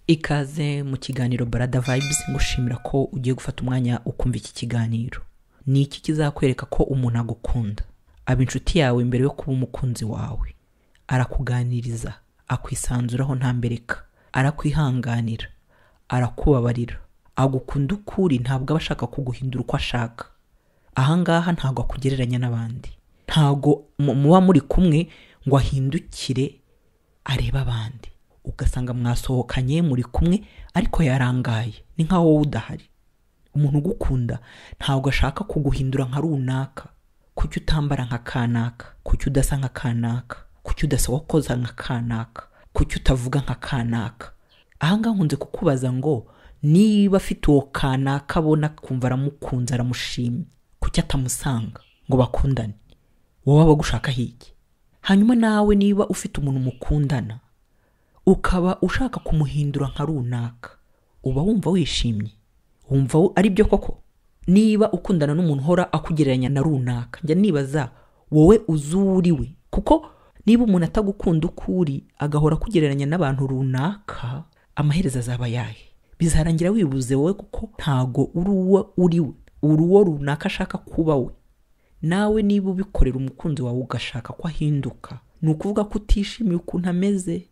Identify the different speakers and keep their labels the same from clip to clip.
Speaker 1: Ikaze mu kiganiro Barada Vibes, ngushimira ko ugiye gufata umwanya ukumva iki kiganiro. Ni iki kizakwereka ko umuntu agukunda? Aba inshuti yawe mbere yo kuba umukunzi wawe. Arakuganiriza, akwisanzuraho nta mbereka, arakwihanganira, arakubabarira, agukunda ukuri, ntabwo aba ashaka kuguhindura uko ashaka. Ahangaha ntabwo akugereranya n'abandi, ntabwo muba muri kumwe ngo ahindukire arebe abandi. Ugasanga mwasohokanye muri kumwe ariko yarangaye, ni nkaho wowe udahari. Umuntu ugukunda ntabwo ashaka kuguhindura nka runaka. Kuki utambara nka kanaka? Kuki udasa nka kanaka? Kuki udasokoza nka kanaka? Kuki utavuga nka kanaka? Ahangaha nkunze kukubaza ngo niba afite uwo kanaka abona kumva aramukunze aramushimye, kuki atamusanga ngo bakundane? Wowe aba agushaka iki? Hanyuma nawe niba ufite umuntu mukundana ukaba ushaka kumuhindura nka runaka, uba wumva wishimye, wumva ari byo koko? Niba ukundana n'umuntu uhora akugereranya na runaka, njya nibaza wowe uzuriwe, kuko niba umuntu atagukunda ukuri agahora akugereranya n'abantu runaka, amaherezo azaba yahe? Bizarangira wibuze wowe, kuko ntago uri uwo uriwe, uri uwo runaka ashaka kuba we. Nawe niba ubikorera umukunzi wawe ugashaka ko ahinduka, ni ukuvuga ko utishimiye ukuntu ameze,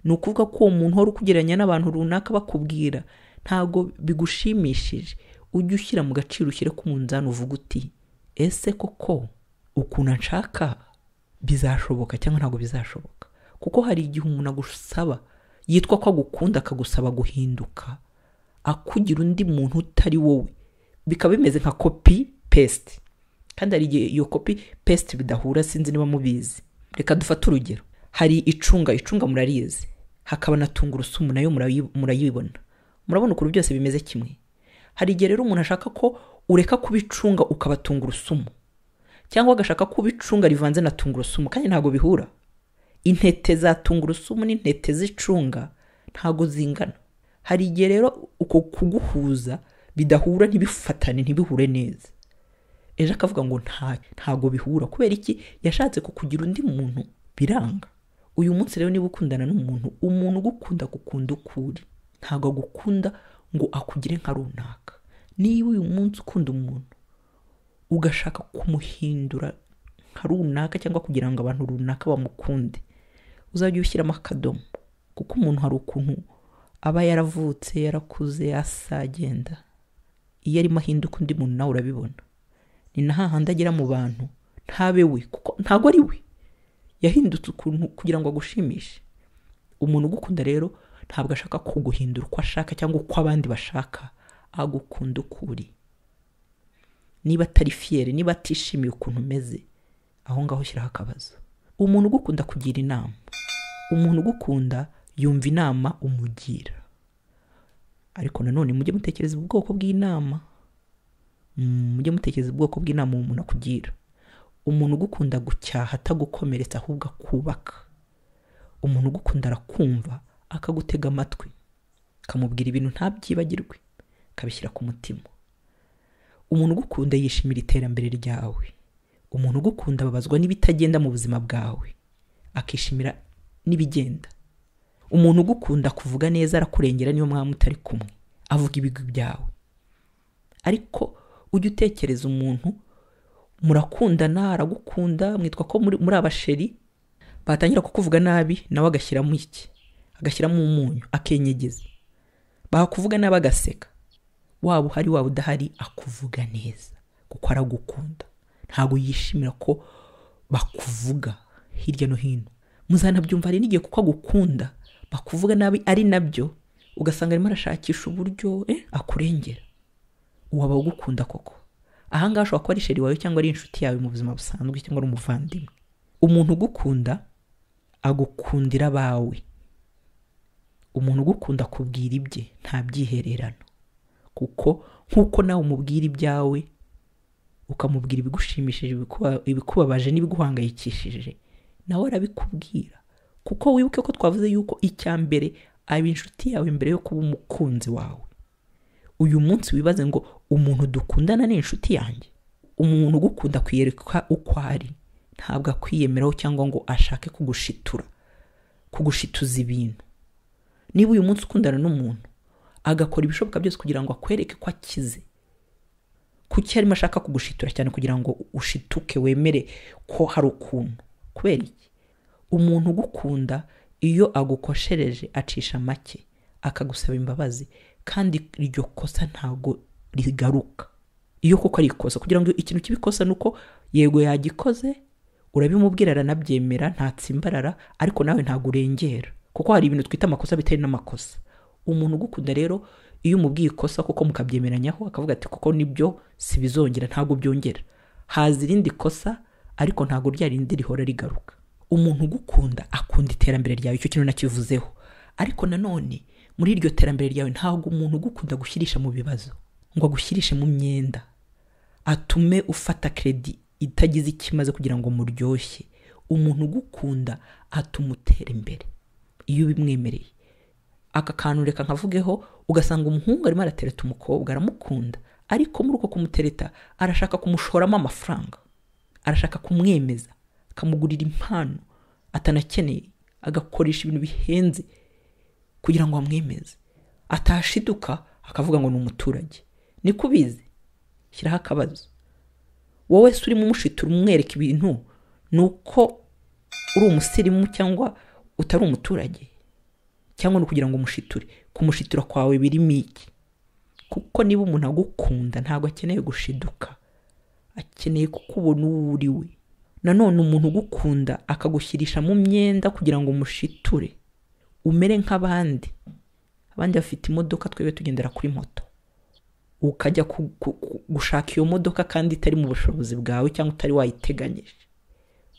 Speaker 1: ni ukuvuga ko uwo muntu uhora ukugereranya n'abantu runaka bakubwira ntago bigushimishije. Ujye ushyira mu gaciro, ushyire ku munzani, uvuga uti ese koko ukuntu nshaka bizashoboka cyangwa ntago bizashoboka? Kuko hari igihe umuntu agusaba, yitwa ko agukunda, akagusaba guhinduka, akugira undi muntu utari wowe, bikaba bimeze nka copy paste. Kandi hari igihe iyo copy paste bidahura, sinzi niba mubizi. Reka dufate urugero, hari icunga, icunga murarizi, hakaba na tungurusumu nayo murayibona, murabona ukuntu byose bimeze kimwe. Hari igihe rero umuntu ashaka ko ureka kubicunga ukaba tungurusumu, cyangwa agashaka kubicunga rivanze na tungurusumu, kandi ntago bihura. Intete za tungurusumu n'intete z'icunga ntago zingana. Hari igihe rero uko kuguhuza bidahura, ntibifatane, ntibihure neza. Ejo akavuga ngo ntago bihura. Kubera iki? Yashatse kukugira undi muntu, biranga. Uyu munsi rero niba ukundana n'umuntu, umuntu ugukunda agukunda ukuri, ntago agukunda ngo akugire nka runaka. Niba uyu munsi ukunda umuntu ugashaka kumuhindura nka runaka cyangwa kugira ngo abantu runaka bamukunde, uzajya ushyiramo akadomo, kuko umuntu hari ukuntu aba yaravutse, yarakuze, asa, agenda. Iyo arimo ahinduka undi muntu nawe urabibona. Ni na hahandi agera mu bantu ntabe we, kuko ntago ari we, yahindutse ukuntu kugira ngo agushimishe. Umuntu ugukunda rero ntabwo ashaka kuguhindura uko ashaka cyangwa uko abandi bashaka, agukunda ukuri. Niba atari fiere, niba atishimiye ukuntu umeze, aho ngaho shyiraho akabazo. Umuntu ugukunda kugira inama, umuntu ugukunda yumva inama umugira. Ariko nanone mujye mutekereza ubwoko bw'inama, mujye mutekereza ubwoko bw'inama umuntu akugira. Umuntu ugukunda gucyaha atagukomeretsa, ahubwo akubaka. Umuntu ugukunda arakumva, akagutega amatwi, akamubwira ibintu ntabyibagirwe, akabishyira ku mutima. Umuntu ugukunda yishimira iterambere ryawe. Umuntu ugukunda ababazwa n'ibitagenda mu buzima bwawe, akishimira n'ibigenda. Umuntu ugukunda kuvuga neza, arakurengera niyo mwaba mutari kumwe, avuga ibigwi byawe. Ariko ujye utekereza umuntu murakundana, aragukunda, mwitwa ko muri abasheri, batangira kukuvuga nabi nawe agashyiramo iki? Agashyiramo umunyu, akenyegeza. Bakuvuga nabi agaseka. Waba uhari waba udahari akuvuga neza, kuko aragukunda. Ntago yishimira ko bakuvuga hirya no hino. Muzanabyumva hari n'igihe kuko agukunda bakuvuga nabi ari nabyo, ugasanga arimo arashakisha uburyo akurengera. Uwaba ugukunda koko. Ahangaha ashobora kuba ari sheri wawe cyangwa ari inshuti yawe mu buzima busanzwe, cyangwa ari umuvandimwe. Umuntu ugukunda agukundira abawe. Umuntu ugukunda akubwira ibye, nta byihererano. Kuko nkuko nawe umubwira ibyawe, ukamubwira ibigushimishije, ibikubabaje n'ibiguhangayikishije, nawe arabikubwira. Kuko wibuke ko twavuze yuko icya mbere aba inshuti yawe mbere yo kuba umukunzi wawe. Uyu munsi wibaze ngo umuntu dukundana ni inshuti yanjye. Umuntu ugukunda kwiyereka uko ari, ntabwo akwiyemeraho cyangwa ngo ashake kugushitura, kugushituza ibintu. Niba uyu munsi ukundana n'umuntu agakora ibishoboka byose kugira ngo akwereke ko akize, kuki arimo ashaka kugushitura cyane kugira ngo ushituke wemere ko hari ukuntu? Kubera iki? Umuntu ugukunda iyo agukoshereje acisha make akagusaba imbabazi, kandi iryo kosa ntago rigaruka. Iyo koko ari ikosa, kugira ngo ikintu kibikosa nuko yego yagikoze, urabimubwira aranabyemera, ntatsimbarara, ariko nawe ntago urengera, kuko hari ibintu twita amakosa bitari n'amakosa. Umuntu ugukunda rero iyo umubwiye ikosa kuko mukabyemeranyaho, akavuga ati kuko nibyo sibizongera, ntago byongera, haza irindi kosa ariko ntago rya rindi rihora rigaruka. Umuntu ugukunda akunda iterambere ryawe, icyo kintu nakivuzeho. Ariko nanone muri iryo terambere ryawe ntago umuntu ugukunda gushyirisha mu bibazo, ngo agushyirishe mu myenda, atume ufata credit itagize ikimaze kugira ngo muryoshye. Umuntu ugukunda atuma utera imbere iyo ubimwemereye. Aka kantu reka nkavugeho, ugasanga umuhungu arimo aratereta umukobwa, aramukunda, ariko muri uko kumutereta arashaka kumushoramo amafaranga, arashaka kumwemeza, akamugurira impano atanakeneye, agakoresha ibintu bihenze kugira ngo amwemeze. Atashiduka akavuga ngo ni umuturage. Niko ubizi? Shyiraho akabazo. Wowe se urimo umushitura umwereka ibintu nuko uri umusirimu cyangwa utari umuturage, cyangwa ni ukugira ngo umushiture? Kumushitura kwawe birimo iki? Kuko niba umuntu agukunda ntabwo akeneye gushiduka, akeneye kukubona uwo uri we. Nanone umuntu ugukunda akagushyirisha mu myenda kugira ngo umushiture umere nk'abandi. Abandi bafite imodoka, twebwe tugendera kuri moto. Ukajya gushaka iyo modoka kandi itari mu bushobozi bwawe cyangwa utari wayiteganyije,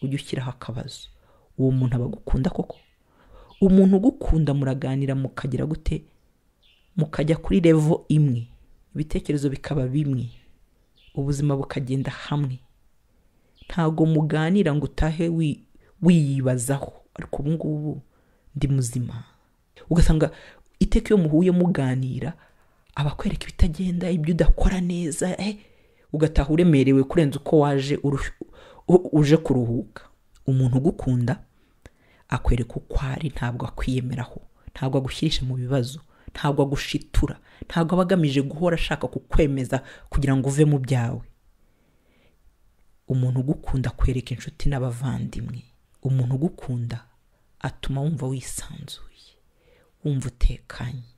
Speaker 1: ujye ushyiraho akabazo. Uwo muntu aba agukunda koko? Umuntu ugukunda muraganira mukagira gute? Mukajya kuri level imwe, ibitekerezo bikaba bimwe, ubuzima bukagenda hamwe. Ntago muganira ngo utahe wiyibazaho, ariko ubu ngubu ndi muzima. Ugasanga iteka iyo muhuye muganira abakwereka ibitagenda, ibyo udakora neza, ugataha uremerewe kurenza uko waje uje kuruhuka. Umuntu ugukunda akwereka uko ari, ntabwo akwiyemeraho, ntabwo agushyirisha mu bibazo, ntabwo agushitura, ntabwo aba agamije guhora ashaka kukwemeza kugira ngo uve mu byawe. Umuntu ugukunda akwereka inshuti n'abavandimwe. Umuntu ugukunda atuma wumva wisanzuye, wumva utekanye,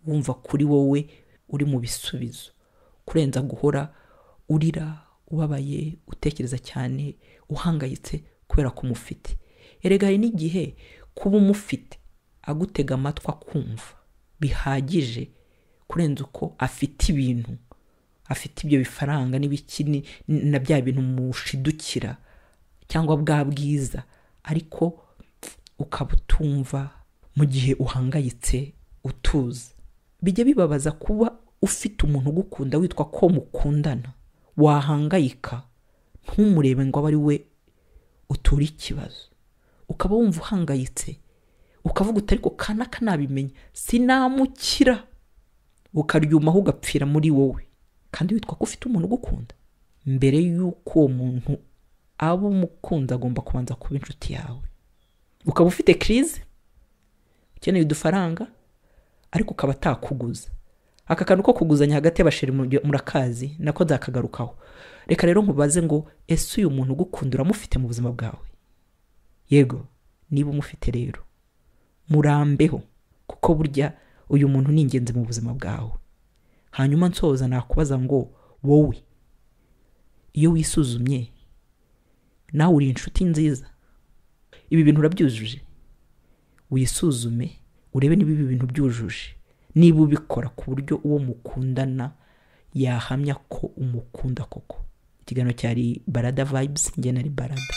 Speaker 1: wumva kuri wowe uri mu bisubizo, kurenza guhora urira, ubabaye, utekereza cyane, uhangayitse kubera ko umufite. Erega hari n'igihe kuba umufite agutega amatwi akumva bihagije kurenza uko afite ibintu, afite ibyo bifaranga n'ibiki na bya bintu mushidukira cyangwa bwa bwiza, ariko ukaba utumva mu gihe uhangayitse utuza. Bijya bibabaza kuba ufite umuntu ugukunda witwa ko mukundana, wahangayika ntumurebe ngo abe ari we utura ikibazo, ukaba wumva uhangayitse, ukavuga uti ariko kanaka nabimenya sinamukira, ukaryumaho ugapfira muri wowe, kandi witwa ko ufite umuntu ugukunda. Mbere y'uko uwo muntu aba umukunzi agomba kubanza kuba inshuti yawe. Ukaba ufite crise, ukeneye udufaranga, ariko ukaba atakuguza. Aka kantu ko kuguzanya hagati y'abasheri murakazi, nako nzakagarukaho. Reka rero nkubaze ngo ese uyu muntu ugukunda uramufite mu buzima bwawe? Yego, niba umufite rero murambeho, kuko burya uyu muntu ni ingenzi mu buzima bwawe. Hanyuma nsoza nakubaza ngo wowe iyo wisuzumye nawe uri inshuti nziza? Ibi bintu urabyujuje? Wisuzume urebe niba ibi bintu byujuje, niba ubikora ku buryo uwo mukundana yahamya ko umukunda koko. Ikiganiro cyari Barada Vibes, njye nari Barada.